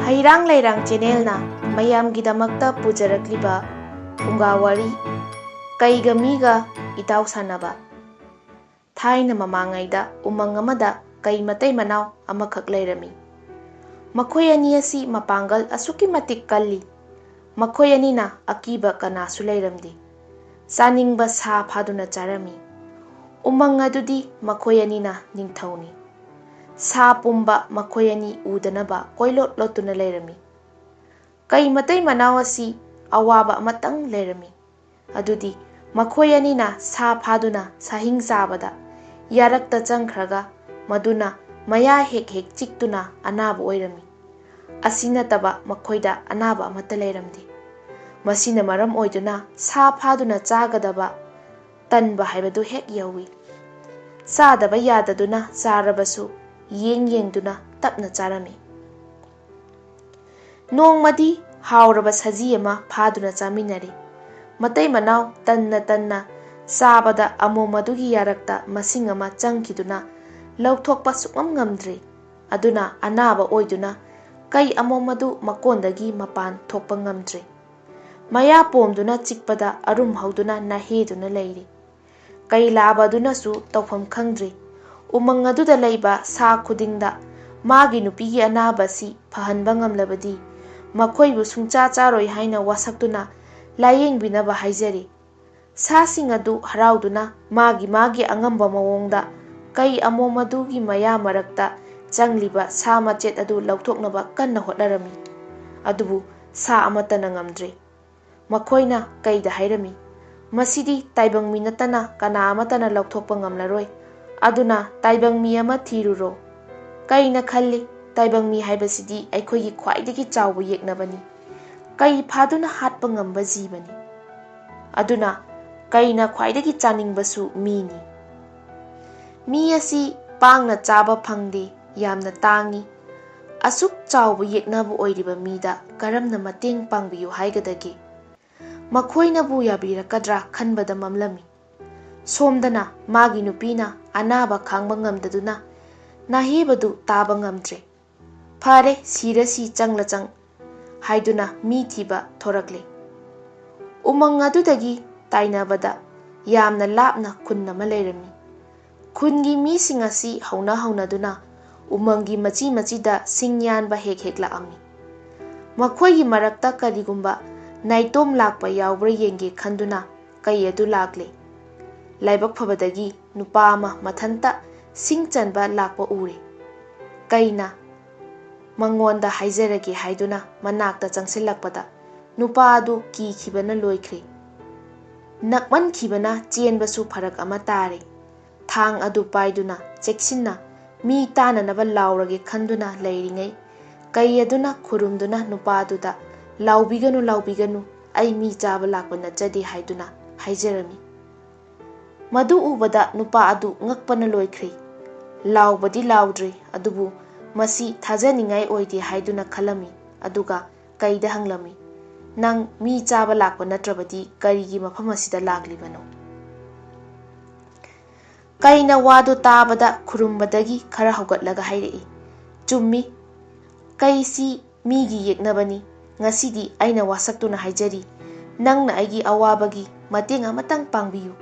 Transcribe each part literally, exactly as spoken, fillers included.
ꯍꯩꯔꯥꯡ ꯂꯩꯔꯥꯡ ꯆꯦꯅꯦꯜꯅ ꯃꯌꯥꯝꯒꯤꯗꯃꯛꯇ ꯄꯨꯖꯔꯛꯂꯤꯕ ꯐꯨꯡꯒꯥ ꯋꯥꯔꯤ, ꯀꯩꯒ ꯃꯤꯒ ꯏꯇꯥꯎ ꯁꯥꯟꯅꯕ꯫ ꯊꯥꯏꯅ ꯃꯃꯥꯡꯉꯩꯗ ꯎꯃꯪ ꯑꯃꯗ ꯀꯩ ꯃꯇꯩ ꯃꯅꯥꯎ ꯑꯃꯈꯛ ꯂꯩꯔꯝꯃꯤ꯫ ꯃꯈꯣꯏ ꯑꯅꯤ ꯑꯁꯤ ꯃꯄꯥꯡꯒꯜ ꯑꯁꯨꯛꯀꯤ ꯃꯇꯤꯛ ꯀꯜꯂꯤ꯫ ꯃꯈꯣꯏ ꯑꯅꯤꯅ ꯑꯀꯤꯕ ꯀꯅꯥꯁꯨ ꯂꯩꯔꯝꯗꯦ꯫ ꯆꯥꯅꯤꯡꯕ ꯁꯥ ꯐꯥꯗꯨꯅ ꯆꯥꯔꯝꯃꯤ꯫ ꯎꯃꯪ ꯑꯗꯨꯗꯤ ꯃꯈꯣꯏ ꯑꯅꯤꯅ ꯅꯤꯡꯊꯧꯅꯤ꯫ ꯁꯥ ꯄꯨꯝꯕ ꯃꯈꯣꯏ ꯑꯅꯤ ꯎꯗꯅꯕ ꯀꯣꯏꯂꯣꯠ ꯂꯣꯠꯇꯨꯅ ꯂꯩꯔꯝꯃꯤ꯫ ꯀꯩ ꯃꯇꯩ ꯃꯅꯥꯎ ꯑꯁꯤ ꯑꯋꯥꯕ ꯑꯃꯇꯪ ꯂꯩꯔꯝꯃꯤ꯫ ꯑꯗꯨꯗꯤ ꯃꯈꯣꯏ ꯑꯅꯤꯅ ꯁꯥ ꯐꯥꯗꯨꯅ ꯁꯥꯍꯤꯡ ꯆꯥꯕꯗ ꯌꯥꯔꯛꯇ ꯆꯪꯈ꯭ꯔꯒ ꯃꯗꯨꯅ ꯃꯌꯥ ꯍꯦꯛ ꯍꯦꯛ ꯆꯤꯛꯇꯨꯅ ꯑꯅꯥꯕ ꯑꯣꯏꯔꯝꯃꯤ꯫ ꯑꯁꯤ ꯅꯠꯇꯕ ꯃꯈꯣꯏꯗ ꯑꯅꯥꯕ ꯑꯃꯠꯇ ꯂꯩꯔꯝꯗꯦ꯫ ꯃꯁꯤꯅ ꯃꯔꯝ ꯑꯣꯏꯗꯨꯅ ꯁꯥ ꯐꯥꯗꯨꯅ ꯆꯥꯒꯗꯕ ꯇꯟꯕ ꯍꯥꯏꯕꯗꯨ ꯍꯦꯛ ꯌꯧꯏ꯫ ꯆꯥꯗꯕ ꯌꯥꯗꯗꯨꯅ ꯆꯥꯔꯕꯁꯨ ꯌꯦꯡ ꯌꯦꯡꯗꯨꯅ ꯇꯞꯅ ꯆꯥꯔꯝꯃꯤ꯫ ꯅꯣꯡꯃꯗꯤ ꯍꯥꯎꯔꯕ ꯁꯖꯤ ꯑꯃ ꯐꯥꯗꯨꯅ ꯆꯥꯃꯤꯟꯅꯔꯦ꯫ ꯃꯇꯩ ꯃꯅꯥꯎ ꯇꯟꯅ ꯇꯟꯅ ꯆꯥꯕꯗ ꯑꯃꯣꯝ ꯑꯗꯨꯒꯤ ꯌꯥꯔꯛꯇ ꯃꯁꯤꯡ ꯑꯃ ꯆꯪꯈꯤꯗꯨꯅ ꯂꯧꯊꯣꯛꯄ ꯁꯨꯛꯉꯝ ꯉꯝꯗ꯭ꯔꯦ꯫ ꯑꯗꯨꯅ ꯑꯅꯥꯕ ꯑꯣꯏꯗꯨꯅ ꯀꯩ ꯑꯃꯣꯝ ꯑꯗꯨ ꯃꯀꯣꯟꯗꯒꯤ ꯃꯄꯥꯟ ꯊꯣꯛꯄ ꯉꯝꯗ꯭ꯔꯦ꯫ ꯃꯌꯥ ꯄꯣꯝꯗꯨꯅ ꯆꯤꯛꯄꯗ ꯑꯔꯨꯝ ꯍꯧꯗꯨꯅ ꯅꯥꯍꯦꯗꯨꯅ ꯂꯩꯔꯤ꯫ ꯀꯩ ꯂꯥꯕ ꯑꯗꯨꯅꯁꯨ ꯇꯧꯐꯝ ꯈꯪꯗ꯭ꯔꯤ꯫ ꯎꯃꯪ ꯑꯗꯨꯗ ꯂꯩꯕ ꯁꯥ ꯈꯨꯗꯤꯡꯗ ꯃꯥꯒꯤ ꯅꯨꯄꯤꯒꯤ ꯑꯅꯥꯕ ꯑꯁꯤ ꯐꯍꯟꯕ ꯉꯝꯂꯕꯗꯤ ꯃꯈꯣꯏꯕꯨ ꯁꯨꯡꯆꯥ ꯆꯥꯔꯣꯏ ꯍꯥꯏꯅ ꯋꯥꯁꯛꯇꯨꯅ ꯂꯥꯌꯦꯡꯕꯤꯅꯕ ꯍꯥꯏꯖꯔꯤ꯫ ꯁꯥꯁꯤꯡ ꯑꯗꯨ ꯍꯔꯥꯎꯗꯨꯅ ꯃꯥꯒꯤ ꯃꯥꯒꯤ ꯑꯉꯝꯕ ꯃꯑꯣꯡꯗ ꯀꯩ ꯑꯃꯣꯝ ꯑꯗꯨꯒꯤ ꯃꯌꯥ ꯃꯔꯛꯇ ꯆꯪꯂꯤꯕ ꯁꯥ ꯃꯆꯦꯠ ꯑꯗꯨ ꯂꯧꯊꯣꯛꯅꯕ ꯀꯟꯅ ꯍꯣꯠꯅꯔꯝꯃꯤ꯫ ꯑꯗꯨꯕꯨ ꯁꯥ ꯑꯃꯠꯇꯅ ꯉꯝꯗ꯭ꯔꯦ꯫ ꯃꯈꯣꯏꯅ ꯀꯩꯗ ꯍꯥꯏꯔꯝꯃꯤ, "ꯃꯁꯤꯗꯤ ꯇꯥꯏꯕꯪ ꯃꯤ ꯅꯠꯇꯅ ꯀꯅꯥ ꯑꯃꯠꯇꯅ ꯂꯧꯊꯣꯛꯄ ꯉꯝꯂꯔꯣꯏ꯫ ꯑꯗꯨꯅ ꯇꯥꯏꯕꯪ ꯃꯤ ꯑꯃ ꯊꯤꯔꯨꯔꯣ꯫" ꯀꯩꯅ ꯈꯜꯂꯤ, "ꯇꯥꯏꯕꯪ ꯃꯤ ꯍꯥꯏꯕꯁꯤꯗꯤ ꯑꯩꯈꯣꯏꯒꯤ ꯈ꯭ꯋꯥꯏꯗꯒꯤ ꯆꯥꯎꯕ ꯌꯦꯛꯅꯕꯅꯤ꯫ ꯀꯩ ꯐꯥꯗꯨꯅ ꯍꯥꯠꯄ ꯉꯝꯕ ꯖꯤꯕꯅꯤ꯫ ꯑꯗꯨꯅ ꯀꯩꯅ ꯈ꯭ꯋꯥꯏꯗꯒꯤ ꯆꯥꯅꯤꯡꯕꯁꯨ ꯃꯤꯅꯤ꯫ ꯃꯤ ꯑꯁꯤ ꯄꯥꯡꯅ ꯆꯥꯕ ꯐꯪꯗꯦ, ꯌꯥꯝꯅ ꯇꯥꯡꯏ꯫ ꯑꯁꯨꯛ ꯆꯥꯎꯕ ꯌꯦꯛꯅꯕ ꯑꯣꯏꯔꯤꯕ ꯃꯤꯗ ꯀꯔꯝꯅ ꯃꯇꯦꯡ ꯄꯥꯡꯕꯤꯌꯨ ꯍꯥꯏꯒꯗꯒꯦ? ꯃꯈꯣꯏꯅꯕꯨ ꯌꯥꯕꯤꯔꯛꯀꯗ꯭ꯔꯥ ꯈꯟꯕꯗ ꯃꯝꯂꯝꯃꯤ꯫" ꯁꯣꯝꯗꯅ ꯃꯥꯒꯤ ꯅꯨꯄꯤꯅ ꯑꯅꯥꯕ ꯈꯥꯡꯕ ꯉꯝꯗꯗꯨꯅ ꯅꯥꯍꯦꯕꯗꯨ ꯇꯥꯕ ꯉꯝꯗ꯭ꯔꯦ꯫ "ꯐꯔꯦ, ꯁꯤꯔꯁꯤ ꯆꯪꯂ ꯆꯪ" ꯍꯥꯏꯗꯨꯅ ꯃꯤ ꯊꯤꯕ ꯊꯣꯔꯛꯂꯦ꯫ ꯎꯃꯪ ꯑꯗꯨꯗꯒꯤ ꯇꯥꯏꯅꯕꯗ ꯌꯥꯝꯅ ꯂꯥꯞꯅ ꯈꯨꯟ ꯑꯃ ꯂꯩꯔꯝꯃꯤ꯫ ꯈꯨꯟꯒꯤ ꯃꯤꯁꯤꯡ ꯑꯁꯤ ꯍꯧꯅ ꯍꯧꯅꯗꯨꯅ ꯎꯃꯪꯒꯤ ꯃꯆꯤ ꯃꯆꯤꯗ ꯁꯤꯡ ꯌꯥꯟꯕ ꯍꯦꯛ ꯍꯦꯛ ꯂꯥꯛꯑꯝꯃꯤ꯫ ꯃꯈꯣꯏꯒꯤ ꯃꯔꯛꯇ ꯀꯔꯤꯒꯨꯝꯕ ꯅꯥꯏꯇꯣꯝ ꯂꯥꯛꯄ ꯌꯥꯎꯕ꯭ꯔꯥ ꯌꯦꯡꯒꯦ ꯈꯟꯗꯨꯅ ꯀꯩ ꯑꯗꯨ ꯂꯥꯛꯂꯦ꯫ ꯂꯥꯏꯕꯛ ꯐꯕꯗꯒꯤ ꯅꯨꯄꯥ ꯑꯃ ꯃꯊꯟꯇ ꯁꯤꯡ ꯆꯟꯕ ꯂꯥꯛꯄ ꯎꯔꯦ꯫ ꯀꯩꯅ ꯃꯉꯣꯟꯗ ꯍꯥꯏꯖꯔꯒꯦ ꯍꯥꯏꯗꯨꯅ ꯃꯅꯥꯛꯇ ꯆꯪꯁꯤꯜꯂꯛꯄꯗ ꯅꯨꯄꯥ ꯑꯗꯨ ꯀꯤꯈꯤꯕꯅ ꯂꯣꯏꯈ꯭ꯔꯦ꯫ ꯅꯛꯃꯟꯈꯤꯕꯅ ꯆꯦꯟꯕꯁꯨ ꯐꯔꯛ ꯑꯃ ꯇꯥꯔꯦ꯫ ꯊꯥꯡ ꯑꯗꯨ ꯄꯥꯏꯗꯨꯅ ꯆꯦꯛꯁꯤꯟꯅ ꯃꯤ ꯇꯥꯅꯅꯕ ꯂꯥꯎꯔꯒꯦ ꯈꯟꯗꯨꯅ ꯂꯩꯔꯤꯉꯩ, ꯀꯩ ꯑꯗꯨꯅ ꯈꯨꯔꯨꯝꯗꯨꯅ ꯅꯨꯄꯥꯗꯨꯗ, "ꯂꯥꯎꯕꯤꯒꯅꯨ, ꯂꯥꯎꯕꯤꯒꯅꯨ, ꯑꯩ ꯃꯤ ꯆꯥꯕ ꯂꯥꯛꯄ ꯅꯠꯆꯗꯦ" ꯍꯥꯏꯗꯨꯅ ꯍꯥꯏꯖꯔꯝꯃꯤ꯫ ꯃꯗꯨ ꯎꯕꯗ ꯅꯨꯄꯥ ꯑꯗꯨ ꯉꯛꯄꯅ ꯂꯣꯏꯈ꯭ꯔꯦ꯫ ꯂꯥꯎꯕꯗꯤ ꯂꯥꯎꯗ꯭ꯔꯦ, ꯑꯗꯨꯕꯨ ꯃꯁꯤ ꯊꯥꯖꯅꯤꯡꯉꯥꯏ ꯑꯣꯏꯗꯦ ꯍꯥꯏꯗꯨꯅ ꯈꯜꯂꯝꯃꯤ꯫ ꯑꯗꯨꯒ ꯀꯩꯗ ꯍꯪꯂꯝꯃꯤ, "ꯅꯪ ꯃꯤ ꯆꯥꯕ ꯂꯥꯛꯄ ꯅꯠꯇ꯭ꯔꯕꯗꯤ ꯀꯔꯤꯒꯤ ꯃꯐꯝ ꯑꯁꯤꯗ ꯂꯥꯛꯂꯤꯕꯅꯣ?" ꯀꯩꯅ ꯋꯥꯗꯨ ꯇꯥꯕꯗ ꯈꯨꯔꯨꯝꯕꯗꯒꯤ ꯈꯔ ꯍꯧꯒꯠꯂꯒ ꯍꯥꯏꯔꯛꯏ, "ꯆꯨꯝꯃꯤ, ꯀꯩꯁꯤ ꯃꯤꯒꯤ ꯌꯦꯛꯅꯕꯅꯤ꯫ ꯉꯁꯤꯗꯤ ꯑꯩꯅ ꯋꯥꯁꯛꯇꯨꯅ ꯍꯥꯏꯖꯔꯤ, ꯅꯪꯅ ꯑꯩꯒꯤ ꯑꯋꯥꯕꯒꯤ ꯃꯇꯦꯡ ꯑꯃꯇꯪ ꯄꯥꯡꯕꯤꯌꯨ꯫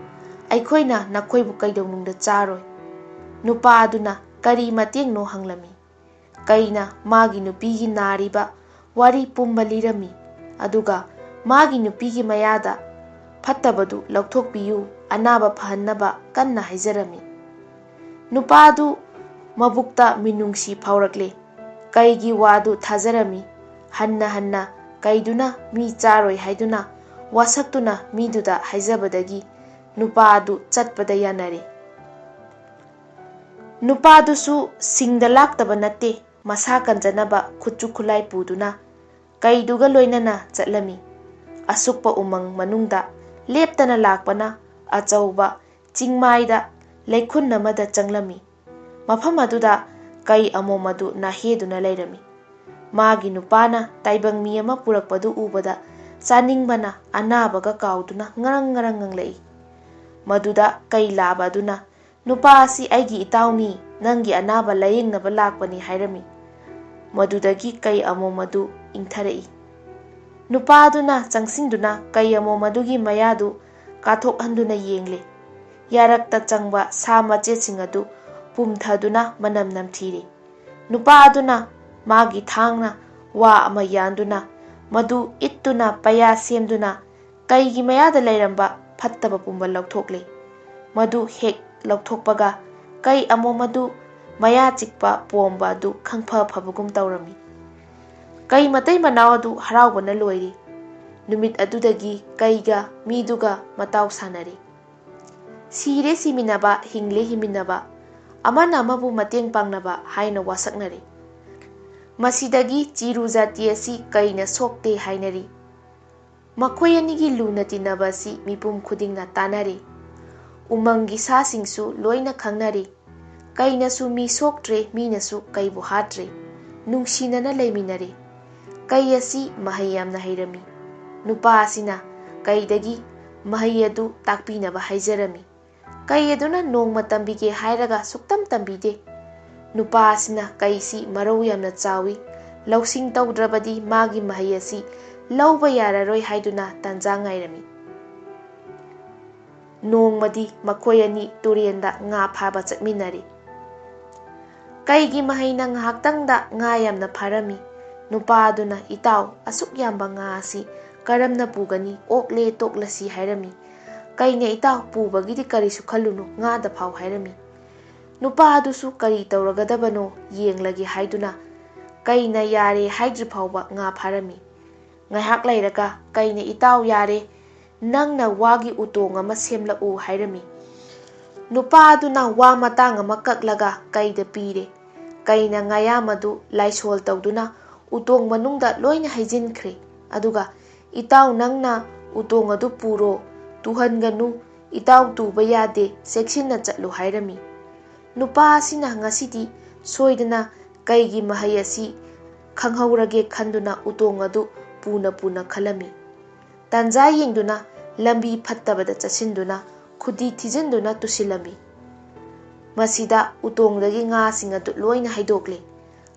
ꯑꯩꯈꯣꯏꯅ ꯅꯈꯣꯏꯕꯨ ꯀꯩꯗꯧꯅꯨꯡꯗ ꯆꯥꯔꯣꯏ"꯫ ꯅꯨꯄꯥ ꯑꯗꯨꯅ ꯀꯔꯤ ꯃꯇꯦꯡꯅꯣ ꯍꯪꯂꯝꯃꯤ꯫ ꯀꯩꯅ ꯃꯥꯒꯤ ꯅꯨꯄꯤꯒꯤ ꯅꯥꯔꯤꯕ ꯋꯥꯔꯤ ꯄꯨꯝꯕ ꯂꯤꯔꯝꯃꯤ꯫ ꯑꯗꯨꯒ ꯃꯥꯒꯤ ꯅꯨꯄꯤꯒꯤ ꯃꯌꯥꯗ ꯐꯠꯇꯕꯗꯨ ꯂꯧꯊꯣꯛꯄꯤꯌꯨ, ꯑꯅꯥꯕ ꯐꯍꯟꯅꯕ ꯀꯟꯅ ꯍꯥꯏꯖꯔꯝꯃꯤ꯫ ꯅꯨꯄꯥꯗꯨ ꯃꯕꯨꯛꯇ ꯃꯤꯅꯨꯡꯁꯤ ꯐꯥꯎꯔꯛꯂꯦ꯫ ꯀꯩꯒꯤ ꯋꯥꯗꯨ ꯊꯥꯖꯔꯝꯃꯤ꯫ ꯍꯟꯅ ꯍꯟꯅ ꯀꯩꯗꯨꯅ ꯃꯤ ꯆꯥꯔꯣꯏ ꯍꯥꯏꯗꯨꯅ ꯋꯥꯁꯛꯇꯨꯅ ꯃꯤꯗꯨꯗ ꯍꯥꯏꯖꯕꯗꯒꯤ ꯅꯨꯄꯥ ꯑꯗꯨ ꯆꯠꯄꯗ ꯌꯥꯅꯔꯦ꯫ ꯅꯨꯄꯥꯗꯨꯁꯨ ꯁꯤꯡꯗ ꯂꯥꯛꯇꯕ ꯅꯠꯇꯦ, ꯃꯁꯥ ꯀꯟꯖꯅꯕ ꯈꯨꯠꯁꯨ ꯈꯨꯠꯂꯥꯏ ꯄꯨꯗꯨꯅ ꯀꯩꯗꯨꯒ ꯂꯣꯏꯅꯅ ꯆꯠꯂꯝꯃꯤ꯫ ꯑꯁꯨꯛꯄ ꯎꯃꯪ ꯃꯅꯨꯡꯗ ꯂꯦꯞꯇꯅ ꯂꯥꯛꯄꯅ ꯑꯆꯧꯕ ꯆꯤꯡꯃꯥꯏꯗ ꯂꯩꯈꯨꯟ ꯑꯃꯗ ꯆꯪꯂꯝꯃꯤ꯫ ꯃꯐꯝ ꯑꯗꯨꯗ ꯀꯩ ꯑꯃꯣꯝ ꯑꯗꯨ ꯅꯥꯍꯦꯗꯨꯅ ꯂꯩꯔꯝꯃꯤ꯫ ꯃꯥꯒꯤ ꯅꯨꯄꯥꯅ ꯇꯥꯏꯕꯪ ꯃꯤ ꯑꯃ ꯄꯨꯔꯛꯄꯗꯨ ꯎꯕꯗ ꯆꯥꯅꯤꯡꯕꯅ ꯑꯅꯥꯕꯒ ꯀꯥꯎꯗꯨꯅ ꯉꯔꯪ ꯉꯔꯪ ꯉꯪꯂꯛꯏ꯫ ꯃꯗꯨꯗ ꯀꯩ ꯂꯥꯕ ꯑꯗꯨꯅ, "ꯅꯨꯄꯥ ꯑꯁꯤ ꯑꯩꯒꯤ ꯏꯇꯥꯎꯅꯤ, ꯅꯪꯒꯤ ꯑꯅꯥꯕ ꯂꯥꯌꯦꯡꯅꯕ ꯂꯥꯛꯄꯅꯤ" ꯍꯥꯏꯔꯝꯃꯤ꯫ ꯃꯗꯨꯗꯒꯤ ꯀꯩ ꯑꯃꯣꯝ ꯑꯗꯨ ꯏꯪꯊꯔꯛꯏ꯫ ꯅꯨꯄꯥ ꯑꯗꯨꯅ ꯆꯪꯁꯤꯟꯗꯨꯅ ꯀꯩ ꯑꯃꯣꯝ ꯑꯗꯨꯒꯤ ꯃꯌꯥꯗꯨ ꯀꯥꯊꯣꯛꯍꯟꯗꯨꯅ ꯌꯦꯡꯂꯦ꯫ ꯌꯥꯔꯛꯇ ꯆꯪꯕ ꯁꯥ ꯃꯆꯦꯠꯁꯤꯡ ꯑꯗꯨ ꯄꯨꯝꯊꯗꯨꯅ ꯃꯅꯝ ꯅꯝꯊꯤꯔꯦ꯫ ꯅꯨꯄꯥ ꯑꯗꯨꯅ ꯃꯥꯒꯤ ꯊꯥꯡꯅ ꯋꯥ ꯑꯃ ꯌꯥꯟꯗꯨꯅ ꯃꯗꯨ ꯏꯠꯇꯨꯅ ꯄꯩꯌꯥ ꯁꯦꯝꯗꯨꯅ ꯀꯩꯒꯤ ꯃꯌꯥꯗ ꯂꯩꯔꯝꯕ ꯐꯠꯇꯕ ꯄꯨꯝꯕ ꯂꯧꯊꯣꯛꯂꯦ꯫ ꯃꯗꯨ ꯍꯦꯛ ꯂꯧꯊꯣꯛꯄꯒ ꯀꯩ ꯑꯃꯣꯝ ꯑꯗꯨ ꯃꯌꯥ ꯆꯤꯛꯄ ꯄꯣꯝꯕ ꯑꯗꯨ ꯈꯪꯐ ꯐꯕꯒꯨꯝ ꯇꯧꯔꯝꯃꯤ꯫ ꯀꯩ ꯃꯇꯩ ꯃꯅꯥꯎ ꯑꯗꯨ ꯍꯔꯥꯎꯕꯅ ꯂꯣꯏꯔꯤ꯫ ꯅꯨꯃꯤꯠ ꯑꯗꯨꯗꯒꯤ ꯀꯩꯒ ꯃꯤꯗꯨꯒ ꯃꯇꯥꯎ ꯁꯥꯟꯅꯔꯦ꯫ ꯁꯤꯔꯦ ꯁꯤꯃꯤꯟꯅꯕ, ꯍꯤꯡꯂꯦ ꯍꯤꯡꯃꯤꯟꯅꯕ, ꯑꯃꯅ ꯑꯃꯕꯨ ꯃꯇꯦꯡ ꯄꯥꯡꯅꯕ ꯍꯥꯏꯅ ꯋꯥꯁꯛꯅꯔꯦ꯫ ꯃꯁꯤꯗꯒꯤ ꯆꯤꯔꯨ ꯖꯥꯇꯤ ꯑꯁꯤ ꯀꯩꯅ ꯁꯣꯛꯇꯦ ꯍꯥꯏꯅꯔꯤ꯫ ꯃꯈꯣꯏ ꯑꯅꯤꯒꯤ ꯂꯨꯅ ꯇꯤꯟꯅꯕ ꯑꯁꯤ ꯃꯤꯄꯨꯝ ꯈꯨꯗꯤꯡꯅ ꯇꯥꯟꯅꯔꯤ꯫ ꯎꯃꯪꯒꯤ ꯁꯥꯁꯤꯡꯁꯨ ꯂꯣꯏꯅ ꯈꯪꯅꯔꯤ꯫ ꯀꯩꯅꯁꯨ ꯃꯤ ꯁꯣꯛꯇ꯭ꯔꯦ, ꯃꯤꯅꯁꯨ ꯀꯩꯕꯨ ꯍꯥꯠꯇ꯭ꯔꯦ꯫ ꯅꯨꯡꯁꯤꯅꯅ ꯂꯩꯃꯤꯟꯅꯔꯦ꯫ ꯀꯩ ꯑꯁꯤ ꯃꯍꯩ ꯌꯥꯝꯅ ꯍꯩꯔꯝꯃꯤ꯫ ꯅꯨꯄꯥ ꯑꯁꯤꯅ ꯀꯩꯗꯒꯤ ꯃꯍꯩ ꯑꯗꯨ ꯇꯥꯛꯄꯤꯅꯕ ꯍꯥꯏꯖꯔꯝꯃꯤ꯫ ꯀꯩ ꯑꯗꯨꯅ ꯅꯣꯡꯃ ꯇꯝꯕꯤꯒꯦ ꯍꯥꯏꯔꯒ ꯁꯨꯛꯇꯝ ꯇꯝꯕꯤꯗꯦ꯫ ꯅꯨꯄꯥ ꯑꯁꯤꯅ ꯀꯩꯁꯤ ꯃꯔꯧ ꯌꯥꯝꯅ ꯆꯥꯎꯏ꯫ ꯂꯧꯁꯤꯡ ꯇꯧꯗ꯭ꯔꯕꯗꯤ ꯃꯥꯒꯤ ꯃꯍꯩ ꯑꯁꯤ ꯂꯧꯕ ꯌꯥꯔꯔꯣꯏ ꯍꯥꯏꯗꯨꯅ ꯇꯥꯟꯖꯥ ꯉꯥꯏꯔꯝꯃꯤ꯫ ꯅꯣꯡꯃꯗꯤ ꯃꯈꯣꯏ ꯑꯅꯤ ꯇꯨꯔꯦꯟꯗ ꯉꯥ ꯐꯥꯕ ꯆꯠꯃꯤꯟꯅꯔꯤ꯫ ꯀꯩꯒꯤ ꯃꯍꯩꯅ ꯉꯥꯏꯍꯥꯛꯇꯪꯗ ꯉꯥ ꯌꯥꯝꯅ ꯐꯥꯔꯝꯃꯤ꯫ ꯅꯨꯄꯥ ꯑꯗꯨꯅ, "ꯏꯇꯥꯎ, ꯑꯁꯨꯛ ꯌꯥꯝꯕ ꯉꯥ ꯑꯁꯤ ꯀꯔꯝꯅ ꯄꯨꯒꯅꯤ? ꯑꯣꯛꯂꯦ ꯇꯣꯛꯂꯁꯤ" ꯍꯥꯏꯔꯝꯃꯤ꯫ ꯀꯩꯅ, "ꯏꯇꯥꯎ, ꯄꯨꯕꯒꯤꯗꯤ ꯀꯔꯤꯁꯨ ꯈꯜꯂꯨꯅꯨ, ꯉꯥꯗ ꯐꯥꯎ" ꯍꯥꯏꯔꯝꯃꯤ꯫ ꯅꯨꯄꯥ ꯑꯗꯨꯁꯨ ꯀꯔꯤ ꯇꯧꯔꯒꯗꯕꯅꯣ ꯌꯦꯡꯂꯒꯦ ꯍꯥꯏꯗꯨꯅ ꯀꯩꯅ ꯌꯥꯔꯦ ꯍꯥꯏꯗ꯭ꯔꯤ ꯐꯥꯎꯕ ꯉꯥ ꯐꯥꯔꯝꯃꯤ꯫ ꯉꯥꯏꯍꯥꯛ ꯂꯩꯔꯒ ꯀꯩꯅ, "ꯏꯇꯥꯎ, ꯌꯥꯔꯦ, ꯅꯪꯅ ꯋꯥꯒꯤ ꯎꯇꯣꯡ ꯑꯃ ꯁꯦꯝꯂꯛꯎ" ꯍꯥꯏꯔꯝꯃꯤ꯫ ꯅꯨꯄꯥ ꯑꯗꯨꯅ ꯋꯥ ꯃꯇꯥꯡ ꯑꯃ ꯀꯛꯂꯒ ꯀꯩꯗ ꯄꯤꯔꯦ꯫ ꯀꯩꯅ ꯉꯥꯌꯥꯝ ꯑꯗꯨ ꯂꯥꯏꯁꯣꯜ ꯇꯧꯗꯨꯅ ꯎꯇꯣꯡ ꯃꯅꯨꯡꯗ ꯂꯣꯏꯅ ꯍꯩꯖꯤꯟꯈ꯭ꯔꯦ꯫ ꯑꯗꯨꯒ, "ꯏꯇꯥꯎ, ꯅꯪꯅ ꯎꯇꯣꯡ ꯑꯗꯨ ꯄꯨꯔꯣ, ꯇꯨꯍꯟꯒꯅꯨ, ꯏꯇꯥꯎ ꯇꯨꯕ ꯌꯥꯗꯦ, ꯆꯦꯛꯁꯤꯟꯅ ꯆꯠꯂꯨ" ꯍꯥꯏꯔꯝꯃꯤ꯫ ꯅꯨꯄꯥ ꯑꯁꯤꯅ ꯉꯁꯤꯗꯤ ꯁꯣꯏꯗꯅ ꯀꯩꯒꯤ ꯃꯍꯩ ꯑꯁꯤ ꯈꯪꯍꯧꯔꯒꯦ ꯈꯟꯗꯨꯅ ꯎꯇꯣꯡ ꯑꯗꯨ ꯄꯨꯅ ꯄꯨꯅ ꯈꯜꯂꯝꯃꯤ꯫ ꯇꯥꯟꯖꯥ ꯌꯦꯡꯗꯨꯅ ꯂꯝꯕꯤ ꯐꯠꯇꯕꯗ ꯆꯠꯁꯤꯟꯗꯨꯅ ꯈꯨꯗꯤ ꯊꯤꯖꯤꯟꯗꯨꯅ ꯇꯨꯁꯤꯜꯂꯝꯃꯤ꯫ ꯃꯁꯤꯗ ꯎꯇꯣꯡꯗꯒꯤ ꯉꯥꯁꯤꯡ ꯑꯗꯨ ꯂꯣꯏꯅ ꯍꯩꯗꯣꯛꯂꯦ꯫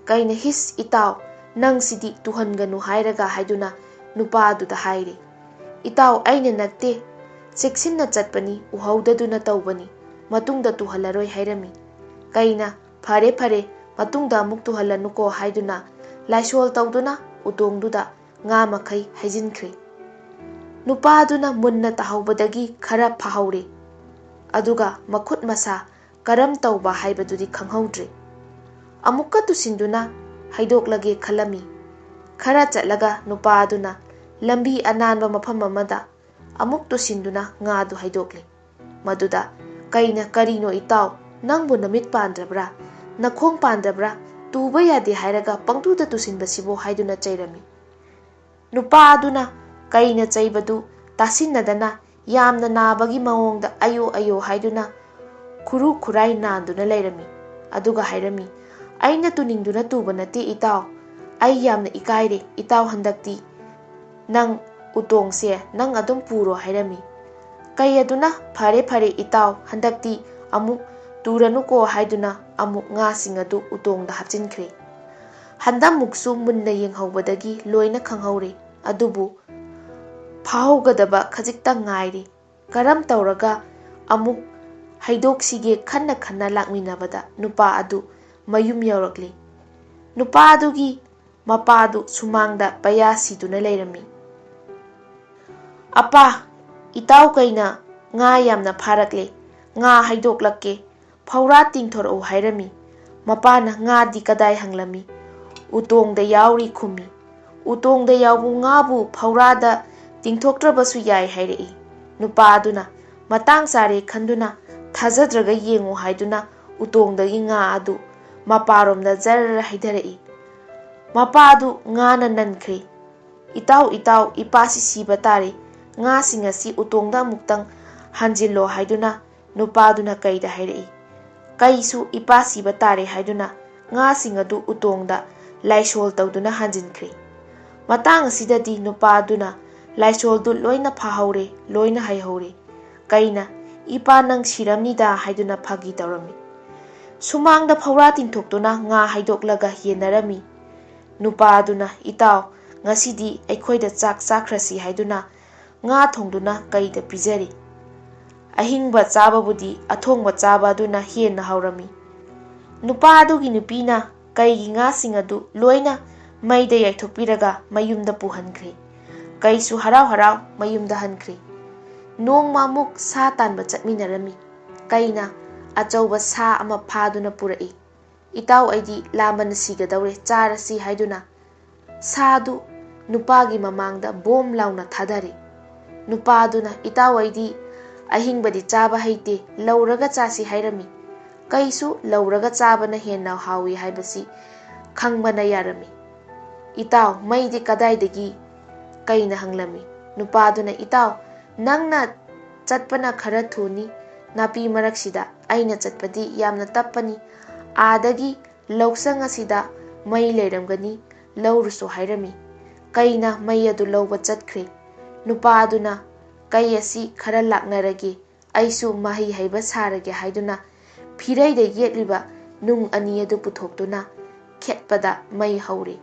ꯀꯩꯅ "ꯍꯤꯁ ꯏꯇꯥꯎ, ꯅꯪꯁꯤꯗꯤ ꯇꯨꯍꯟꯒꯅꯨ ꯍꯥꯏꯔꯒ" ꯍꯥꯏꯗꯨꯅ ꯅꯨꯄꯥꯗꯨꯗ ꯍꯥꯏꯔꯦ꯫ "ꯏꯇꯥꯎ, ꯑꯩꯅ ꯅꯠꯇꯦ, ꯆꯦꯛꯁꯤꯟꯅ ꯆꯠꯄꯅꯤ, ꯎꯍꯧꯗꯗꯨꯅ ꯇꯧꯕꯅꯤ, ꯃꯇꯨꯡꯗ ꯇꯨꯍꯜꯂꯔꯣꯏ" ꯍꯥꯏꯔꯝꯃꯤ꯫ ꯀꯩꯅ "ꯐꯔꯦ ꯐꯔꯦ, ꯃꯇꯨꯡꯗ ꯑꯃꯨꯛ ꯇꯨꯍꯜꯂꯅꯨꯀꯣ" ꯍꯥꯏꯗꯨꯅ ꯂꯥꯏꯁꯣꯜ ꯇꯧꯗꯨꯅ ꯎꯇꯣꯡꯗꯨꯗ ꯉꯥ ꯃꯈꯩ ꯍꯩꯖꯤꯟꯈ꯭ꯔꯦ꯫ ꯅꯨꯄꯥꯗꯨꯅ ꯃꯨꯟꯅ ꯇꯥꯍꯧꯕꯗꯒꯤ ꯈꯔ ꯐꯥꯍꯧꯔꯦ꯫ ꯑꯗꯨꯒ ꯃꯈꯨꯠ ꯃꯁꯥ ꯀꯔꯝ ꯇꯧꯕ ꯍꯥꯏꯕꯗꯨꯗꯤ ꯈꯪꯍꯧꯗ꯭ꯔꯦ꯫ ꯑꯃꯨꯛꯀ ꯇꯨꯁꯤꯟꯗꯨꯅ ꯍꯩꯗꯣꯛꯂꯒꯦ ꯈꯜꯂꯝꯃꯤ꯫ ꯈꯔ ꯆꯠꯂꯒ ꯅꯨꯄꯥ ꯑꯗꯨꯅ ꯂꯝꯕꯤ ꯑꯅꯥꯟꯕ ꯃꯐꯝ ꯑꯃꯗ ꯑꯃꯨꯛ ꯇꯨꯁꯤꯟꯗꯨꯅ ꯉꯥꯗꯨ ꯍꯩꯗꯣꯛꯂꯦ꯫ ꯃꯗꯨꯗ ꯀꯩꯅ "ꯀꯔꯤꯅꯣ ꯏꯇꯥꯎ, ꯅꯪꯕꯨ ꯅꯃꯤꯠ ꯄꯥꯟꯗ꯭ꯔꯕ꯭ꯔꯥ? ꯅꯈꯣꯡ ꯄꯥꯟꯗ꯭ꯔꯕ꯭ꯔꯥ? ꯇꯨꯕ ꯌꯥꯗꯦ ꯍꯥꯏꯔꯒ ꯄꯪꯇꯨꯗ ꯇꯨꯁꯤꯟꯕꯁꯤꯕꯨ" ꯍꯥꯏꯗꯨꯅ ꯆꯩꯔꯝꯃꯤ꯫ ꯅꯨꯄꯥ ꯑꯗꯨꯅ ꯀꯩꯅ ꯆꯩꯕꯗꯨ ꯇꯥꯁꯤꯟꯅꯗꯅ ꯌꯥꯝꯅ ꯅꯥꯕꯒꯤ ꯃꯑꯣꯡꯗ "ꯑꯌꯣ ꯑꯌꯣ" ꯍꯥꯏꯗꯨꯅ ꯈꯨꯔꯨ ꯈꯨꯔꯥꯏ ꯅꯥꯟꯗꯨꯅ ꯂꯩꯔꯝꯃꯤ꯫ ꯑꯗꯨꯒ ꯍꯥꯏꯔꯝꯃꯤ, "ꯑꯩꯅ ꯇꯨꯅꯤꯡꯗꯨꯅ ꯇꯨꯕ ꯅꯠꯇꯦ ꯏꯇꯥꯎ꯫ ꯑꯩ ꯌꯥꯝꯅ ꯏꯀꯥꯏꯔꯦ ꯏꯇꯥꯎ, ꯍꯟꯗꯛꯇꯤ ꯅꯪ ꯎꯇꯣꯡꯁꯦ ꯅꯪ ꯑꯗꯨꯝ ꯄꯨꯔꯣ" ꯍꯥꯏꯔꯝꯃꯤ꯫ ꯀꯩ ꯑꯗꯨꯅ "ꯐꯔꯦ ꯐꯔꯦ ꯏꯇꯥꯎ, ꯍꯟꯗꯛꯇꯤ ꯑꯃꯨꯛ ꯇꯨꯔꯅꯨꯀꯣ" ꯍꯥꯏꯗꯨꯅ ꯑꯃꯨꯛ ꯉꯥꯁꯤꯡ ꯑꯗꯨ ꯎꯇꯣꯡꯗ ꯍꯥꯞꯆꯤꯟꯈ꯭ꯔꯦ꯫ ꯍꯟꯗꯛꯃꯨꯛꯁꯨ ꯃꯨꯟꯅ ꯌꯦꯡꯍꯧꯕꯗꯒꯤ ꯂꯣꯏꯅ ꯈꯪꯍꯧꯔꯦ꯫ ꯑꯗꯨꯕꯨ ꯐꯥꯍꯧꯒꯗꯕ ꯈꯖꯤꯛꯇꯪ ꯉꯥꯏꯔꯦ꯫ ꯀꯔꯝ ꯇꯧꯔꯒ ꯑꯃꯨꯛ ꯍꯩꯗꯣꯛꯁꯤꯒꯦ ꯈꯟꯅ ꯈꯟꯅ ꯂꯥꯛꯃꯤꯟꯅꯕꯗ ꯅꯨꯄꯥ ꯑꯗꯨ ꯃꯌꯨꯝ ꯌꯧꯔꯛꯂꯤ꯫ ꯅꯨꯄꯥ ꯑꯗꯨꯒꯤ ꯃꯄꯥꯗꯨ ꯁꯨꯃꯥꯡꯗ ꯄꯩꯌꯥ ꯁꯤꯗꯨꯅ ꯂꯩꯔꯝꯃꯤ꯫ "ꯑꯄꯥ, ꯏꯇꯥꯎ ꯀꯩꯅ ꯉꯥ ꯌꯥꯝꯅ ꯐꯥꯔꯛꯂꯦ꯫ ꯉꯥ ꯍꯩꯗꯣꯛꯂꯛꯀꯦ꯫ ꯐꯧꯔꯥ ꯇꯤꯡꯊꯣꯔꯛꯎ" ꯍꯥꯏꯔꯝꯃꯤ꯫ ꯃꯄꯥꯅ "ꯉꯥꯗꯤ ꯀꯗꯥꯏ?" ꯍꯪꯂꯝꯃꯤ꯫ "ꯎꯇꯣꯡꯗ ꯌꯥꯎꯔꯤ" ꯈꯨꯝꯃꯤ꯫ "ꯎꯇꯣꯡꯗ ꯌꯥꯎꯕ ꯉꯥꯕꯨ ꯐꯧꯔꯥꯗ ꯇꯤꯡꯊꯣꯛꯇ꯭ꯔꯕꯁꯨ ꯌꯥꯏ" ꯍꯥꯏꯔꯛꯏ꯫ ꯅꯨꯄꯥ ꯑꯗꯨꯅ ꯃꯇꯥꯡ ꯆꯥꯔꯦ ꯈꯟꯗꯨꯅ "ꯊꯥꯖꯗ꯭ꯔꯒ ꯌꯦꯡꯉꯨ" ꯍꯥꯏꯗꯨꯅ ꯎꯇꯣꯡꯗꯒꯤ ꯉꯥ ꯑꯗꯨ ꯃꯄꯥꯔꯣꯝꯗ ꯖꯔ ꯍꯩꯊꯔꯛꯏ꯫ ꯃꯄꯥ ꯑꯗꯨ ꯉꯥꯅ ꯅꯟꯈ꯭ꯔꯦ꯫ "ꯏꯇꯥꯎ, ꯏꯇꯥꯎ, ꯏꯄꯥꯁꯤ ꯁꯤꯕ ꯇꯥꯔꯦ꯫ ꯉꯥꯁꯤꯡ ꯑꯁꯤ ꯎꯇꯣꯡꯗ ꯑꯃꯨꯛꯇꯪ ꯍꯟꯖꯤꯜꯂꯣ" ꯍꯥꯏꯗꯨꯅ ꯅꯨꯄꯥꯗꯨꯅ ꯀꯩꯗ ꯍꯥꯏꯔꯛꯏ꯫ ꯀꯩꯁꯨ ꯏꯄꯥ ꯁꯤꯕ ꯇꯥꯔꯦ ꯍꯥꯏꯗꯨꯅ ꯉꯥꯁꯤꯡ ꯑꯗꯨ ꯎꯇꯣꯡꯗ ꯂꯥꯏꯁꯣꯜ ꯇꯧꯗꯨꯅ ꯍꯟꯖꯤꯟꯈ꯭ꯔꯦ꯫ ꯃꯇꯥꯡ ꯑꯁꯤꯗꯗꯤ ꯅꯨꯄꯥꯗꯨꯅ ꯂꯥꯏꯁꯣꯜꯗꯨ ꯂꯣꯏꯅ ꯐꯥꯍꯧꯔꯦ, ꯂꯣꯏꯅ ꯍꯩꯍꯧꯔꯦ꯫ ꯀꯩꯅ "ꯏꯄꯥ ꯅꯪ ꯁꯤꯔꯝꯅꯤꯗ" ꯍꯥꯏꯗꯨꯅ ꯐꯥꯒꯤ ꯇꯧꯔꯝꯃꯤ꯫ ꯁꯨꯃꯥꯡꯗ ꯐꯧꯔꯥ ꯇꯤꯡꯊꯣꯛꯇꯨꯅ ꯉꯥ ꯍꯩꯗꯣꯛꯂꯒ ꯌꯦꯟꯅꯔꯝꯃꯤ꯫ ꯅꯨꯄꯥ ꯑꯗꯨꯅ, "ꯏꯇꯥꯎ, ꯉꯁꯤꯗꯤ ꯑꯩꯈꯣꯏꯗ ꯆꯥꯛ ꯆꯥꯈ꯭ꯔꯁꯤ" ꯍꯥꯏꯗꯨꯅ ꯉꯥ ꯊꯣꯡꯗꯨꯅ ꯀꯩꯗ ꯄꯤꯖꯔꯤ꯫ ꯑꯍꯤꯡꯕ ꯆꯥꯕꯕꯨꯗꯤ ꯑꯊꯣꯡꯕ ꯆꯥꯕ ꯑꯗꯨꯅ ꯍꯦꯟꯅ ꯍꯥꯎꯔꯝꯃꯤ꯫ ꯅꯨꯄꯥ ꯑꯗꯨꯒꯤ ꯅꯨꯄꯤꯅ ꯀꯩꯒꯤ ꯉꯥꯁꯤꯡ ꯑꯗꯨ ꯂꯣꯏꯅ ꯃꯩꯗ ꯌꯥꯏꯊꯣꯛꯄꯤꯔꯒ ꯃꯌꯨꯝꯗ ꯄꯨꯍꯟꯈ꯭ꯔꯦ꯫ ꯀꯩꯁꯨ ꯍꯔꯥꯎ ꯍꯔꯥꯎ ꯃꯌꯨꯝꯗ ꯍꯟꯈ꯭ꯔꯦ꯫ ꯅꯣꯡꯃ ꯑꯃꯨꯛ ꯁꯥ ꯇꯥꯟꯕ ꯆꯠꯃꯤꯟꯅꯔꯝꯃꯤ꯫ ꯀꯩꯅ ꯑꯆꯧꯕ ꯁꯥ ꯑꯃ ꯐꯥꯗꯨꯅ ꯄꯨꯔꯛꯏ꯫ "ꯏꯇꯥꯎ, ꯑꯩꯗꯤ ꯂꯥꯝꯕꯅ ꯁꯤꯒꯗꯧꯔꯦ, ꯆꯥꯔꯁꯤ" ꯍꯥꯏꯗꯨꯅ ꯁꯥꯗꯨ ꯅꯨꯄꯥꯒꯤ ꯃꯃꯥꯡꯗ ꯕꯣꯝ ꯂꯥꯎꯅ ꯊꯥꯗꯔꯦ꯫ ꯅꯨꯄꯥ ꯑꯗꯨꯅ, "ꯏꯇꯥꯎ, ꯑꯩꯗꯤ ꯑꯍꯤꯡꯕꯗꯤ ꯆꯥꯕ ꯍꯩꯇꯦ, ꯂꯧꯔꯒ ꯆꯥꯁꯤ" ꯍꯥꯏꯔꯝꯃꯤ꯫ ꯀꯩꯁꯨ ꯂꯧꯔꯒ ꯆꯥꯕꯅ ꯍꯦꯟꯅ ꯍꯥꯎꯏ ꯍꯥꯏꯕꯁꯤ ꯈꯪꯕꯅ ꯌꯥꯔꯝꯃꯤ꯫ "ꯏꯇꯥꯎ, ꯃꯩꯗꯤ ꯀꯗꯥꯏꯗꯒꯤ?" ꯀꯩꯅ ꯍꯪꯂꯝꯃꯤ꯫ ꯅꯨꯄꯥꯗꯨꯅ, "ꯏꯇꯥꯎ, ꯅꯪꯅ ꯆꯠꯄꯅ ꯈꯔ ꯊꯨꯅꯤ, ꯅꯥꯄꯤ ꯃꯔꯛꯁꯤꯗ, ꯑꯩꯅ ꯆꯠꯄꯗꯤ ꯌꯥꯝꯅ ꯇꯞꯄꯅꯤ꯫ ꯑꯥꯗꯒꯤ ꯂꯧꯁꯪ ꯑꯁꯤꯗ ꯃꯩ ꯂꯩꯔꯝꯒꯅꯤ, ꯂꯧꯔꯨꯁꯣ" ꯍꯥꯏꯔꯝꯃꯤ꯫ ꯀꯩꯅ ꯃꯩ ꯑꯗꯨ ꯂꯧꯕ ꯆꯠꯈ꯭ꯔꯦ꯫ ꯅꯨꯄꯥ ꯑꯗꯨꯅ, "ꯀꯩ ꯑꯁꯤ ꯈꯔ ꯂꯥꯛꯅꯔꯒꯦ, ꯑꯩꯁꯨ ꯃꯍꯩ ꯍꯩꯕ ꯁꯥꯔꯒꯦ" ꯍꯥꯏꯗꯨꯅ ꯐꯤꯔꯩꯗ ꯌꯦꯠꯂꯤꯕ ꯅꯨꯡ ꯑꯅꯤ ꯑꯗꯨ ꯄꯨꯊꯣꯛꯇꯨꯅ ꯈꯦꯠꯄꯗ ꯃꯩ ꯍꯧꯔꯦ꯫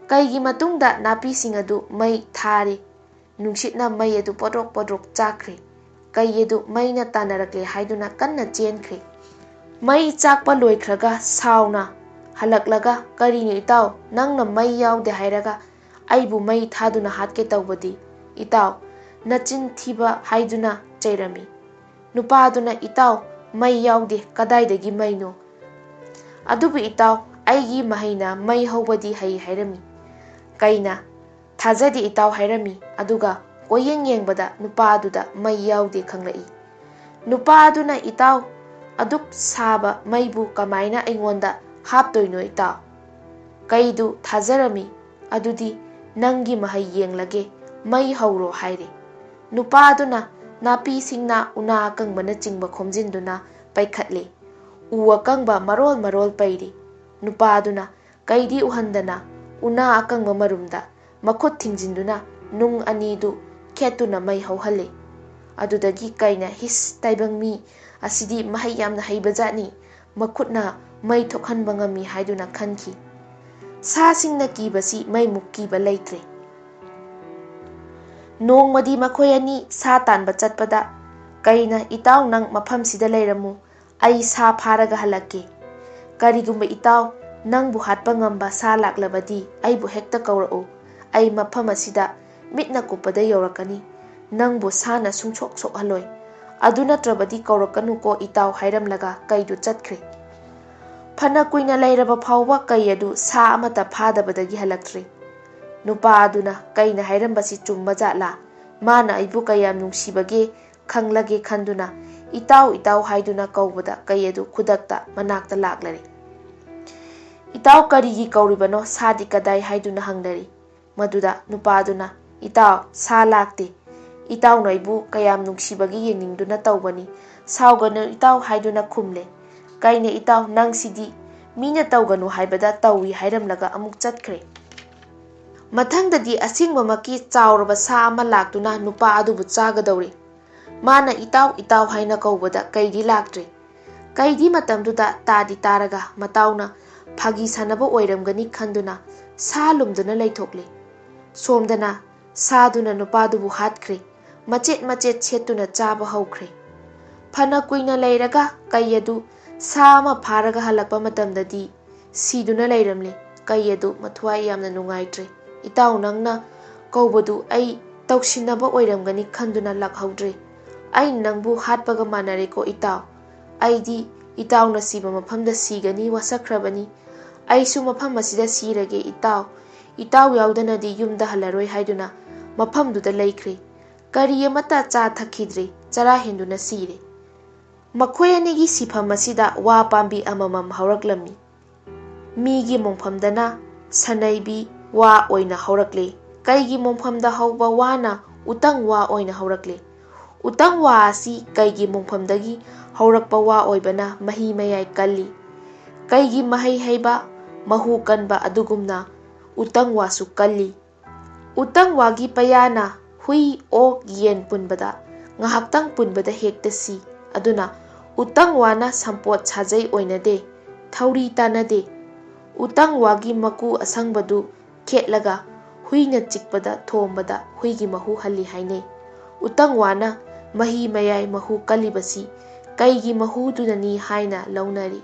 ꯀꯩꯒꯤ ꯃꯇꯨꯡꯗ ꯅꯥꯄꯤꯁꯤꯡ ꯑꯗꯨ ꯃꯩ ꯊꯥꯔꯦ꯫ ꯅꯨꯡꯁꯤꯠꯅ ꯃꯩ ꯑꯗꯨ ꯄꯣꯗ꯭ꯔꯣꯛ ꯄꯣꯗ꯭ꯔꯣꯛ ꯆꯥꯛꯈ꯭ꯔꯦ꯫ ꯀꯩ ꯑꯗꯨ ꯃꯩꯅ ꯇꯥꯟꯅꯔꯛꯂꯦ ꯍꯥꯏꯗꯨꯅ ꯀꯟꯅ ꯆꯦꯟꯈ꯭ꯔꯦ꯫ ꯃꯩ ꯆꯥꯛꯄ ꯂꯣꯏꯈ꯭ꯔꯒ ꯁꯥꯎꯅ ꯍꯜꯂꯛꯂꯒ, "ꯀꯔꯤꯅꯣ ꯏꯇꯥꯎ, ꯅꯪꯅ ꯃꯩ ꯌꯥꯎꯗꯦ ꯍꯥꯏꯔꯒ ꯑꯩꯕꯨ ꯃꯩ ꯊꯥꯗꯨꯅ ꯍꯥꯠꯀꯦ ꯇꯧꯕꯗꯤ? ꯏꯇꯥꯎ, ꯅꯆꯤꯟ ꯊꯤꯕ" ꯍꯥꯏꯗꯨꯅ ꯆꯩꯔꯝꯃꯤ꯫ ꯅꯨꯄꯥꯗꯨꯅ, "ꯏꯇꯥꯎ, ꯃꯩ ꯌꯥꯎꯗꯦ, ꯀꯗꯥꯏꯗꯒꯤ ꯃꯩꯅꯣ? ꯑꯗꯨꯕꯨ ꯏꯇꯥꯎ, ꯑꯩꯒꯤ ꯃꯍꯩꯅ ꯃꯩ ꯍꯧꯕꯗꯤ ꯍꯩ" ꯍꯥꯏꯔꯝꯃꯤ꯫ ꯀꯩꯅ, "ꯊꯥꯖꯗꯦ ꯏꯇꯥꯎ" ꯍꯥꯏꯔꯝꯃꯤ꯫ ꯑꯗꯨꯒ ꯀꯣꯏꯌꯦꯡ ꯌꯦꯡꯕꯗ ꯅꯨꯄꯥꯗꯨꯗ ꯃꯩ ꯌꯥꯎꯗꯦ ꯈꯪꯂꯛꯏ꯫ ꯅꯨꯄꯥ ꯑꯗꯨꯅ, "ꯏꯇꯥꯎ, ꯑꯗꯨꯛ ꯁꯥꯕ ꯃꯩꯕꯨ ꯀꯃꯥꯏꯅ ꯑꯩꯉꯣꯟꯗ ꯍꯥꯞꯇꯣꯏꯅꯣ ꯏꯇꯥꯎ?" ꯀꯩꯗꯨ ꯊꯥꯖꯔꯝꯃꯤ꯫ "ꯑꯗꯨꯗꯤ ꯅꯪꯒꯤ ꯃꯍꯩ ꯌꯦꯡꯂꯒꯦ, ꯃꯩ ꯍꯧꯔꯣ" ꯍꯥꯏꯔꯦ꯫ ꯅꯨꯄꯥ ꯑꯗꯨꯅ ꯅꯥꯄꯤ ꯁꯤꯡꯅꯥ ꯎꯅꯥ ꯑꯀꯪꯕꯅꯆꯤꯡꯕ ꯈꯣꯝꯖꯤꯟꯗꯨꯅ ꯄꯩꯈꯠꯂꯦ꯫ ꯎ ꯑꯀꯪꯕ ꯃꯔꯣꯜ ꯃꯔꯣꯜ ꯄꯩꯔꯤ꯫ ꯅꯨꯄꯥ ꯑꯗꯨꯅ ꯀꯩꯗꯤ ꯎꯍꯟꯗꯅ ꯎꯅꯥ ꯑꯀꯪꯕ ꯃꯔꯨꯝꯗ ꯃꯈꯨꯠ ꯊꯤꯡꯖꯤꯟꯗꯨꯅ ꯅꯨꯡ ꯑꯅꯤꯗꯨ ꯈꯦꯠꯇꯨꯅ ꯃꯩ ꯍꯧꯍꯜꯂꯦ꯫ ꯑꯗꯨꯗꯒꯤ ꯀꯩꯅ, "ꯍꯤꯁ, ꯇꯥꯏꯕꯪ ꯃꯤ, ꯑꯁꯤꯗꯤ ꯃꯍꯩ ꯌꯥꯝꯅ ꯍꯩꯕꯖꯥꯠꯅꯤ, ꯃꯈꯨꯠꯅ ꯃꯩ ꯊꯣꯛꯍꯟꯕ ꯉꯝꯃꯤ" ꯍꯥꯏꯗꯨꯅ ꯈꯟꯈꯤ꯫ ꯁꯥꯁꯤꯡꯅ ꯀꯤꯕꯁꯤ ꯃꯩꯃꯨꯛ ꯀꯤꯕ ꯂꯩꯇ꯭ꯔꯦ꯫ ꯅꯣꯡꯃꯗꯤ ꯃꯈꯣꯏ ꯑꯅꯤ ꯁꯥ ꯇꯥꯟꯕ ꯆꯠꯄꯗ, ꯀꯩꯅ, "ꯏꯇꯥꯎ, ꯅꯪ ꯃꯐꯝꯁꯤꯗ ꯂꯩꯔꯝꯃꯨ, ꯑꯩ ꯁꯥ ꯐꯥꯔꯒ ꯍꯜꯂꯛꯀꯦ꯫ ꯀꯔꯤꯒꯨꯝꯕ ꯏꯇꯥꯎ ꯅꯪꯕꯨ ꯍꯥꯠꯄ ꯉꯝꯕ ꯁꯥ ꯂꯥꯛꯂꯕꯗꯤ ꯑꯩꯕꯨ ꯍꯦꯛꯇ ꯀꯧꯔꯛꯎ꯫ ꯑꯩ ꯃꯐꯝ ꯑꯁꯤꯗ ꯃꯤꯠꯅ ꯀꯨꯞꯄꯗ ꯌꯧꯔꯛꯀꯅꯤ꯫ ꯅꯪꯕꯨ ꯁꯥꯅ ꯁꯨꯡꯁꯣꯛ ꯁꯣꯛꯍꯜꯂꯣꯏ꯫ ꯑꯗꯨ ꯅꯠꯇ꯭ꯔꯕꯗꯤ ꯀꯧꯔꯛꯀꯅꯨꯀꯣ ꯏꯇꯥꯎ" ꯍꯥꯏꯔꯝꯂꯒ ꯀꯩꯗꯨ ꯆꯠꯈ꯭ꯔꯦ꯫ ꯐꯅ ꯀꯨꯏꯅ ꯂꯩꯔꯕ ꯐꯥꯎꯕ ꯀꯩ ꯑꯗꯨ ꯁꯥ ꯑꯃꯠꯇ ꯐꯥꯗꯕꯗꯒꯤ ꯍꯜꯂꯛꯇ꯭ꯔꯤ꯫ ꯅꯨꯄꯥ ꯑꯗꯨꯅ ꯀꯩꯅ ꯍꯥꯏꯔꯝꯕꯁꯤ ꯆꯨꯝꯕ ꯖꯥꯠꯂꯥ? ꯃꯥꯅ ꯑꯩꯕꯨ ꯀꯌꯥꯝ ꯅꯨꯡꯁꯤꯕꯒꯦ ꯈꯪꯂꯒꯦ ꯈꯟꯗꯨꯅ "ꯏꯇꯥꯎ, ꯏꯇꯥꯎ" ꯍꯥꯏꯗꯨꯅ ꯀꯧꯕꯗ ꯀꯩ ꯑꯗꯨ ꯈꯨꯗꯛꯇ ꯃꯅꯥꯛꯇ ꯂꯥꯛꯂꯔꯦ꯫ "ꯏꯇꯥꯎ, ꯀꯔꯤꯒꯤ ꯀꯧꯔꯤꯕꯅꯣ? ꯁꯥꯗꯤ ꯀꯗꯥꯏ?" ꯍꯥꯏꯗꯨꯅ ꯍꯪꯅꯔꯤ꯫ ꯃꯗꯨꯗ ꯅꯨꯄꯥꯗꯨꯅ, "ꯏꯇꯥꯎ, ꯁꯥ ꯂꯥꯛꯇꯦ꯫ ꯏꯇꯥꯎꯅ ꯑꯩꯕꯨ ꯀꯌꯥꯝ ꯅꯨꯡꯁꯤꯕꯒꯤ ꯌꯦꯡꯅꯤꯡꯗꯨꯅ ꯇꯧꯕꯅꯤ꯫ ꯁꯥꯎꯒꯅꯨ ꯏꯇꯥꯎ" ꯍꯥꯏꯗꯨꯅ ꯈꯨꯝꯂꯦ꯫ ꯀꯩꯅ, "ꯏꯇꯥꯎ, ꯅꯪꯁꯤꯗꯤ ꯃꯤꯅ ꯇꯧꯒꯅꯨ ꯍꯥꯏꯕꯗ ꯇꯧꯏ" ꯍꯥꯏꯔꯝꯂꯒ ꯑꯃꯨꯛ ꯆꯠꯈ꯭ꯔꯦ꯫ ꯃꯊꯪꯗꯗꯤ ꯑꯁꯦꯡꯕꯃꯛꯀꯤ ꯆꯥꯎꯔꯕ ꯁꯥ ꯑꯃ ꯂꯥꯛꯇꯨꯅ ꯅꯨꯄꯥ ꯑꯗꯨꯕꯨ ꯆꯥꯒꯗꯧꯔꯦ꯫ ꯃꯥꯅ "ꯏꯇꯥꯎ, ꯏꯇꯥꯎ" ꯍꯥꯏꯅ ꯀꯧꯕꯗ ꯀꯩꯗꯤ ꯂꯥꯛꯇ꯭ꯔꯦ꯫ ꯀꯩꯗꯤ ꯃꯇꯝꯗꯨꯗ ꯇꯥꯗꯤ ꯇꯥꯔꯒ ꯃꯇꯥꯎꯅ ꯐꯥꯒꯤ ꯁꯥꯟꯅꯕ ꯑꯣꯏꯔꯝꯒꯅꯤ ꯈꯟꯗꯨꯅ ꯁꯥ ꯂꯨꯝꯗꯨꯅ ꯂꯩꯊꯣꯛꯂꯦ꯫ ꯁꯣꯝꯗꯅ ꯁꯥꯗꯨꯅ ꯅꯨꯄꯥꯗꯨꯕꯨ ꯍꯥꯠꯈ꯭ꯔꯦ꯫ ꯃꯆꯦꯠ ꯃꯆꯦꯠ ꯁꯦꯠꯇꯨꯅ ꯆꯥꯕ ꯍꯧꯈ꯭ꯔꯦ꯫ ꯐꯅ ꯀꯨꯏꯅ ꯂꯩꯔꯒ ꯀꯩ ꯑꯗꯨ ꯁꯥ ꯑꯃ ꯐꯥꯔꯒ ꯍꯜꯂꯛꯄ ꯃꯇꯝꯗꯗꯤ ꯁꯤꯗꯨꯅ ꯂꯩꯔꯝꯂꯦ꯫ ꯀꯩ ꯑꯗꯨ ꯃꯊ꯭ꯋꯥꯏ ꯌꯥꯝꯅ ꯅꯨꯡꯉꯥꯏꯇ꯭ꯔꯦ꯫ "ꯏꯇꯥꯎ, ꯅꯪꯅ ꯀꯧꯕꯗꯨ ꯑꯩ ꯇꯧꯁꯤꯟꯅꯕ ꯑꯣꯏꯔꯝꯒꯅꯤ ꯈꯟꯗꯨꯅ ꯂꯥꯛꯍꯧꯗ꯭ꯔꯦ꯫ ꯑꯩꯅ ꯅꯪꯕꯨ ꯍꯥꯠꯄꯒ ꯃꯥꯟꯅꯔꯦꯀꯣ ꯏꯇꯥꯎ꯫ ꯑꯩꯗꯤ ꯏꯇꯥꯎꯅ ꯁꯤꯕ ꯃꯐꯝꯗ ꯁꯤꯒꯅꯤ ꯋꯥꯁꯛꯈ꯭ꯔꯕꯅꯤ꯫ ꯑꯩꯁꯨ ꯃꯐꯝ ꯑꯁꯤꯗ ꯁꯤꯔꯒꯦ ꯏꯇꯥꯎ꯫ ꯏꯇꯥꯎ ꯌꯥꯎꯗꯅꯗꯤ ꯌꯨꯝꯗ ꯍꯜꯂꯔꯣꯏ" ꯍꯥꯏꯗꯨꯅ ꯃꯐꯝꯗꯨꯗ ꯂꯩꯈ꯭ꯔꯦ꯫ ꯀꯔꯤ ꯑꯃꯠꯇ ꯆꯥ ꯊꯛꯈꯤꯗ꯭ꯔꯦ꯫ ꯆꯔꯥ ꯍꯦꯟꯗꯨꯅ ꯁꯤꯔꯦ꯫ ꯃꯈꯣꯏ ꯑꯅꯤꯒꯤ ꯁꯤꯐꯝ ꯑꯁꯤꯗ ꯋꯥ ꯄꯥꯝꯕꯤ ꯑꯃꯃꯝ ꯍꯧꯔꯛꯂꯝꯃꯤ꯫ ꯃꯤꯒꯤ ꯃꯣꯡꯐꯝꯗꯅ ꯁꯅꯩꯕꯤ ꯋꯥ ꯑꯣꯏꯅ ꯍꯧꯔꯛꯂꯦ꯫ ꯀꯩꯒꯤ ꯃꯣꯡꯐꯝꯗ ꯍꯧꯕ ꯋꯥꯅ ꯎꯇꯪ ꯋꯥ ꯑꯣꯏꯅ ꯍꯧꯔꯛꯂꯦ꯫ ꯎꯇꯪ ꯋꯥ ꯑꯁꯤ ꯀꯩꯒꯤ ꯃꯣꯡꯐꯝꯗꯒꯤ ꯍꯧꯔꯛꯄ ꯋꯥ ꯑꯣꯏꯕꯅ ꯃꯍꯤ ꯃꯌꯥꯏ ꯀꯜꯂꯤ꯫ ꯀꯩꯒꯤ ꯃꯍꯩ ꯍꯩꯕ, ꯃꯍꯨ ꯀꯟꯕ ꯑꯗꯨꯒꯨꯝꯅ ꯎꯇꯪ ꯋꯥꯁꯨ ꯀꯜꯂꯤ꯫ ꯎꯇꯪ ꯋꯥꯒꯤ ꯄꯌꯥꯅ ꯍꯨꯏ, ꯑꯣꯛ, ꯌꯦꯟ ꯄꯨꯟꯕꯗ, ꯉꯥꯏꯍꯥꯛꯇꯪ ꯄꯨꯟꯕꯗ ꯍꯦꯛꯇ ꯁꯤ꯫ ꯑꯗꯨꯅ ꯎꯇꯪ ꯋꯥꯅ ꯁꯝꯄꯣꯠ ꯁꯥꯖꯩ ꯑꯣꯏꯅꯗꯦ, ꯊꯧꯔꯤ ꯇꯥꯟꯅꯗꯦ꯫ ꯎꯇꯪ ꯋꯥꯒꯤ ꯃꯀꯨ ꯑꯁꯪꯕꯗꯨ ꯈꯦꯠꯂꯒ ꯍꯨꯏꯅ ꯆꯤꯛꯄꯗ ꯊꯣꯝꯕꯗ ꯍꯨꯏꯒꯤ ꯃꯍꯨ ꯍꯜꯂꯤ ꯍꯥꯏꯅꯩ꯫ ꯎꯇꯪ ꯋꯥꯅ ꯃꯍꯤ ꯃꯌꯥꯏ ꯃꯍꯨ ꯀꯜꯂꯤꯕꯁꯤ ꯀꯩꯒꯤ ꯃꯍꯨꯗꯨꯅꯅꯤ ꯍꯥꯏꯅ ꯂꯧꯅꯔꯤ꯫